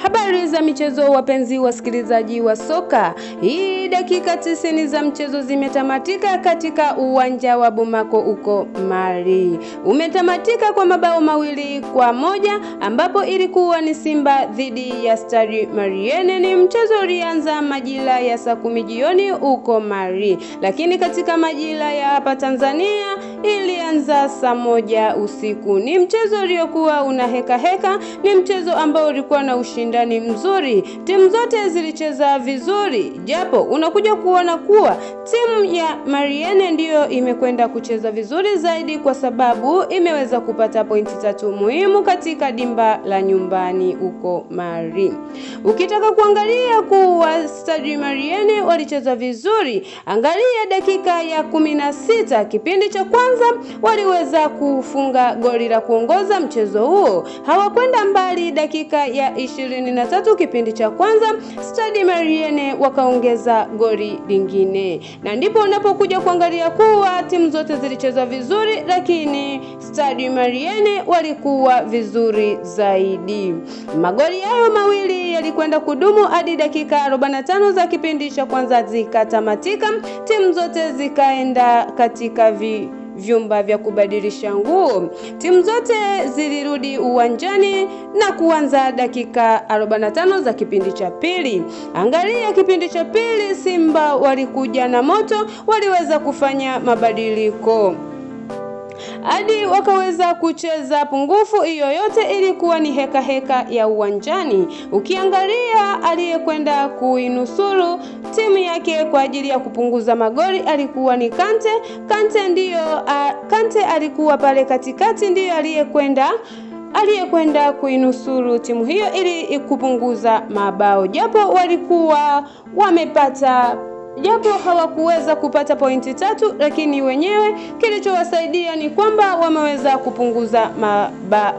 Habari za michezo, wapenzi wasikilizaji wa soka. Hii dakika 90 za mchezo zimetamatika katika uwanja wa Bomako uko Mali. Umetamatika kwa mabao 2-1 ambapo ilikuwa ni Simba dhidi ya Stade Malien. Ni mchezo ulianza majira ya saa 10 jioni uko Mali, lakini katika majira ya hapa Tanzania ilianza saa 1 usiku. Ni mchezo uliokuwa una heka heka, ni mchezo ambao ulikuwa na ushindani mzuri, timu zote zilicheza vizuri, japo unakuja kuona kuwa timu ya Mariene ndiyo imekwenda kucheza vizuri zaidi kwa sababu imeweza kupata pointi 3 muhimu katika dimba la nyumbani huko Mali. Ukitaka kuangalia kuwa Stade Mariene walicheza vizuri, angalia dakika ya 16 kipindi cha kwanza waliweza kufunga goli la kuongoza mchezo huo. Hawakwenda mbali, dakika ya 23 kipindi cha kwanza Stade Mariene wakaongeza goli lingine, na ndipo unapokuja kuangalia kuwa timu zote zilicheza vizuri, lakini Stade Mariene walikuwa vizuri zaidi. Magoli hayo mawili yalikwenda kudumu hadi dakika 45 za kipindi cha kwanza zikatamatika, timu zote zikaenda katika vyumba vya kubadilisha nguo. Timu zote zilirudi uwanjani na kuanza dakika 45 za kipindi cha pili. Angalia kipindi cha pili, Simba walikuja na moto, waliweza kufanya mabadiliko hadi wakaweza kucheza pungufu. Hiyo yote ilikuwa ni heka heka ya uwanjani. Ukiangalia aliyekwenda kuinusuru timu yake kwa ajili ya kupunguza magoli alikuwa ni Kante. Kante ndiyo, Kante alikuwa pale katikati, ndiyo aliyekwenda kuinusuru timu hiyo ili kupunguza mabao, japo walikuwa wamepata japo hawakuweza kupata pointi 3, lakini wenyewe kilichowasaidia ni kwamba wameweza kupunguza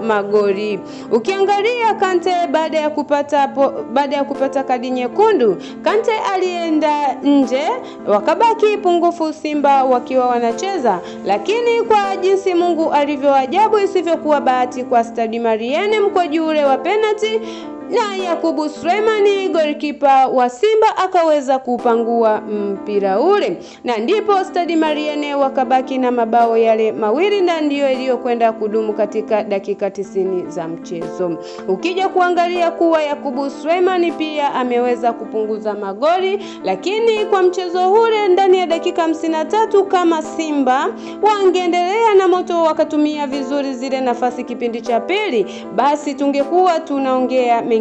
magoli. Ukiangalia Kante baada ya kupata kadi nyekundu, Kante alienda nje, wakabaki pungufu Simba wakiwa wanacheza, lakini kwa jinsi Mungu alivyoajabu isivyokuwa bahati kwa Stade Malien, mkwaju ule wa penalty na Yakubu Suleimani golikipa wa Simba akaweza kupangua mpira ule, na ndipo Stade Malien wakabaki na mabao yale mawili, na ndiyo iliyokwenda kudumu katika dakika 90 za mchezo. Ukija kuangalia kuwa Yakubu Suleimani pia ameweza kupunguza magoli, lakini kwa mchezo ule ndani ya dakika 53 kama Simba wangeendelea na moto wakatumia vizuri zile nafasi kipindi cha pili, basi tungekuwa tunaongea mengine,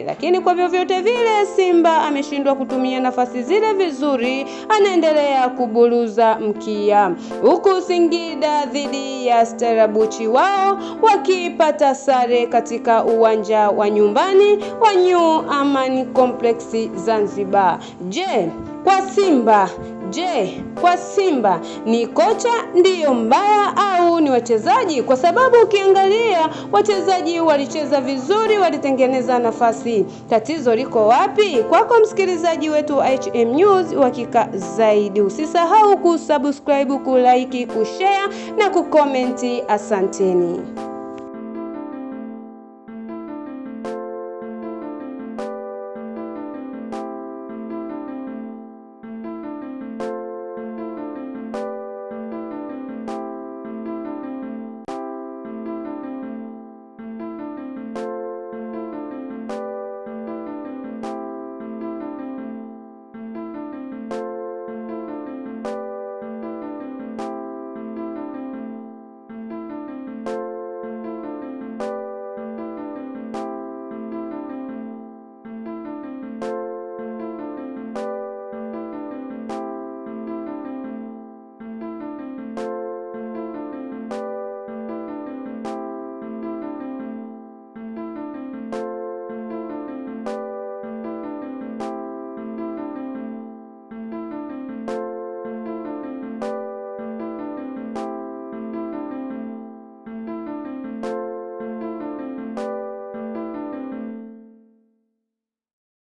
lakini kwa vyovyote vile Simba ameshindwa kutumia nafasi zile vizuri, anaendelea kuburuza mkia, huku Singida dhidi ya Stellenbosch wao wakipata sare katika uwanja wa nyumbani wa New Aman Complex Zanzibar. Je, kwa Simba Je, kwa Simba ni kocha ndiyo mbaya au ni wachezaji? Kwa sababu ukiangalia wachezaji walicheza vizuri, walitengeneza nafasi. Tatizo liko wapi? Kwako msikilizaji wetu wa HM News, uhakika zaidi. Usisahau kusubscribe, kulike, kushare na kukomenti. Asanteni.